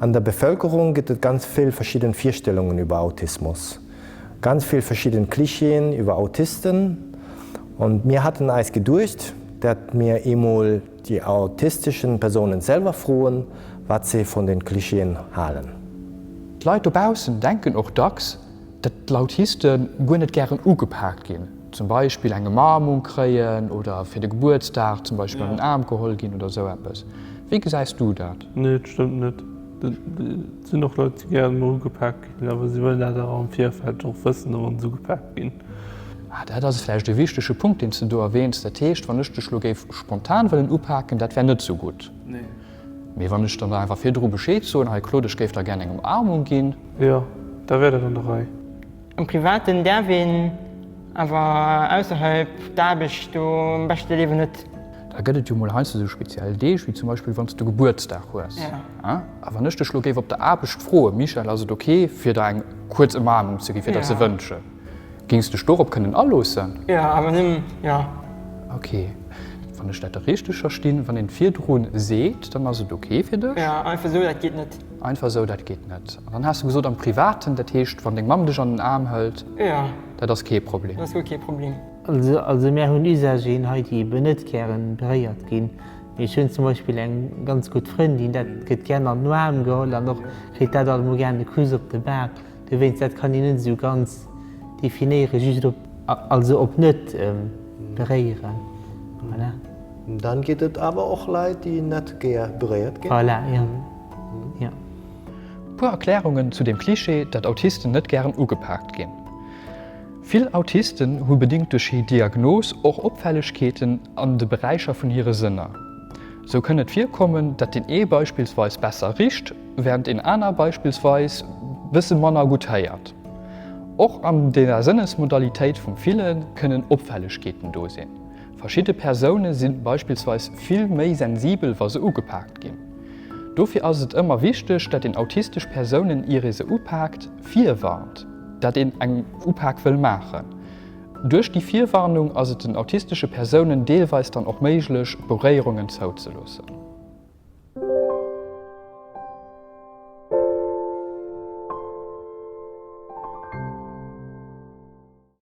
An der Bevölkerung gibt et ganz vill verschidden Virstellungen über Autismus. Ganz vill verschidden Klischeeën über Autisten. Und mir hatten eis geduecht, dat mir eemol déi autisteschen Persounen selwer froen, wat se von den Klischeeën halen. D'Leit dobaussen denken och dacks, dat d'Autiste guer net gären ugepaakt ginn, zum Beispill eng Ëmarmung kréien oder fir de Gebuertsdag zum Beispill an den Aarm geholl ginn oder esou eppes. Wéi gesäis du dat? Nee, dat stëmmt net. Et sinn och Leit, déi gären emol ugepaakt ginn, awer si wëllen dat awer am Virfeld och wëssen, wann se ugepaakt ginn. Ah, dat ass vläicht e wichtege Punkt, deen s de do erwähns. Dat heescht, wann ech dech elo géif spontan wëllen upaken, dat wär net esou gutt. Nee. Mee wann ech der da einfach virdru Bescheed soen, hei Claude, ech géif der gär eng Umarmung ginn. Jo, da wär dat an der Rei. Am Privaten däerf een, awer ausserhalb d'Aarbecht do am beschte Liewen net. Da gëtt et jo mol heiansdo esou speziell Deeg, wéi zum Beispill wann s de Gebuertsdag hues. A wann ech dech elo géif op der Aarbecht froen, Michèle, ass et ok fir der eng kuerz Ëmarmung ze ginn, fir der ze wënschen? Géings dech dorop kënnen aloossen? Jo, awer nëmmen, jo. Ok. Wann ech dat da richteg verstinn, wann een virdrun seet, dann ass et ok fir dech? Jo, einfach esou, dat geet net. Einfach esou, dat geet net. An dann has de gesot am Privaten, dat heescht wann deng Mamm dech an den Aarm hëlt, Jo. dat ass kee Problem? Dat ass guer kee Problem. Also, also mär hunn Usageren hei, déi eben net gären beréiert ginn. Mee ech hunn zum Beispill eng ganz gutt Frëndin, dat gëtt gären an den Aarm geholl an och kritt dat alt emol gären e Kuss op de Bak. Dowéinst, dat kann een net esou ganz definéieren, just op, also op net beréieren. Voilà. Dann gétt et awer och Leit, déi net gär beréiert ginn. Voilà, jo. Jo. Puer Erklärungen zu dem Klischee, dat Autisten net gären ugepaakt ginn. Vill Autisten hu bedingt duerch hir Diagnos och Opfällegkeeten an de Beräicher vun hire Sënner. Sou kënn et virkommen, dat deen ee beispillsweis besser richt, wärend een aner beispillsweis bësse manner gutt héiert. Och an der Sënnesmodalitéit vum Fille kënnen Opfällegkeeten do sinn. Verschidde Persoune si beispillsweis vill méi sensibel, wa se ugepaakt ginn. Dofir ass et ëmmer wichteg, dat een autistesch Persounen, ier ee se upaakt, virwarnt, dat een eng Upak wëll maachen. Duerch déi Virwarnung ass et den autistesche Persounen deelweis dann och méiglech, Beréierungen zouzeloossen.